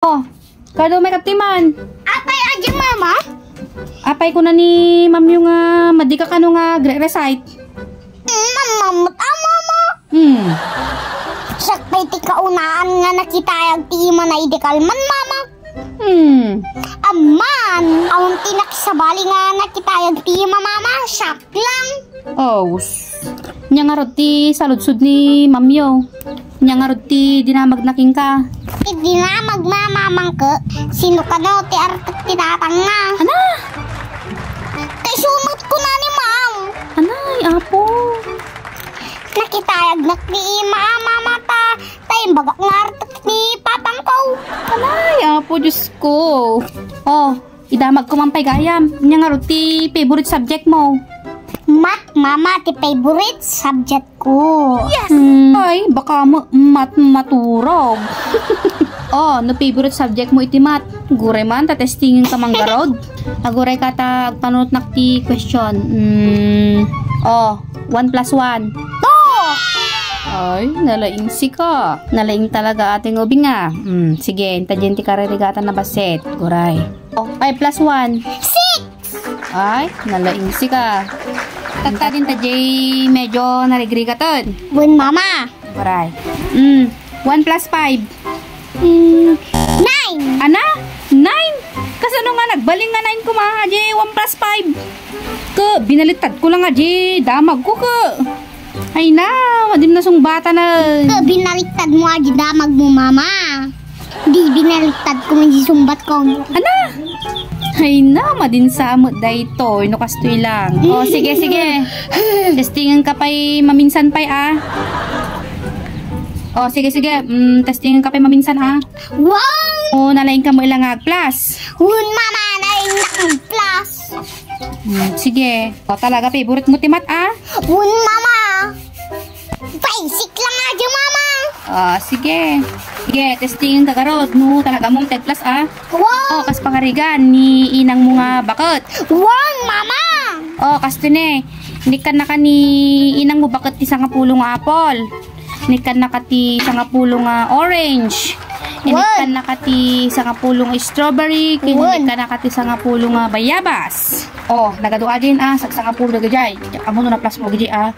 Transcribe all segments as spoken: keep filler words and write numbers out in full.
Oh, kano may kaptiman? Apay, adi, mama? Apay, kuna ni Mamyo nga madi ka kano nga gre-recite. Mm, mama, mama. Hmm. Siak pay ti kaunaan nga nakitayag ti imana idi kalman, mama. Hmm. Amman, awan ti nakisabali nga nakitayag ti ima, mama. Siak lang. Oh, s-, nia ngarud ti saludsod ni Mamyo. Nia ngarud ti dinamagna kenka. Ti dinamagna, mamangke, sino kano ti artek ti tatangna? Ana? Kaiso met kuna ni Mam. Anay, apo. Nakitayagnak ti ima, mama, ta, ta imbagak nga artek ni papangko. Anay, apo, Diosko. Oh, idamagko man pay gayam. Nia ngarud ti favorite subject mo? Math, mama, ti favorite subject ko. Yes! Hmm, ay, baka ma-, mat-, maturog. Oh, no favorite subject mo iti math, gure man, ta testingenka man ngarud. Aguray ka ta agpanunotnak ti question. Hmm, oh, one plus one. Two! Ay, nalaing sika. Nalaing talaga, Ate Ngubing, ah. Hmm, sige, inta diay ti karirigatan a bassit. Guray. Oh, five plus one. Six! Ay, nalaing sika. Tatta din ta jay medyo narigrigaton. Wen, mama. Waray. Mm, one plus five. Mm, nine. Ana? Nine? Kasano nga nagbalin nga nine kuma? Adi one plus five. Ke, binaliktad ko lang adi. Damag ko ke. Ay na, madim na sungbatan na. Ke, binaliktad mo adi damag mo, mama. Di binaliktad ko man di sumbat ko. Ana? Ay na, madin sa met daytoy, no kastoy lang. O, sige, sige. Testingenka pay maminsan pay, ah. O, sige, sige. Mm, testingenka pay maminsan, ah. Wow! O, nalaingka met la nga agplus. Wen, mama, nalaingnak agplus. Mm, sige. O, talaga, favorite mo ti math, ah? Wen, mama. Basic lang nga di, mama. Ah, sige. Sige, testingenka garud no talaga mong ti agplus, ah. Wen. O, kas pakarigan ni inang mo nga baket. Wen, mama. O, kastoy ne. Inikkannaka ni inang mo baket ti sangapulo nga apple. Inikkannaka ti sangapulo nga orange. Wen. Inikkannaka ti sangapulo nga strawberry. Wen. Inikkannaka ti sangapulo nga bayabas. O, nagadu adin, ah, sangsangapulo dagijay. Ammom no naplas mo dagijay, ah.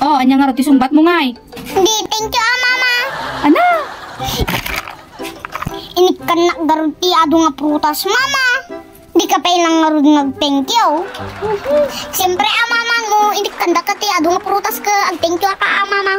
O, ania ngarud ti sumbat mo ngay? Di, thank you, ah, mama. Ana? Inikkannak garud ti adu nga prutas, mama. Dika pay lang ngarud nga thank you. Siyempre, ah, mama, no inikkandaka ti adu nga prutas ket ag-thank you ka, ah, mama.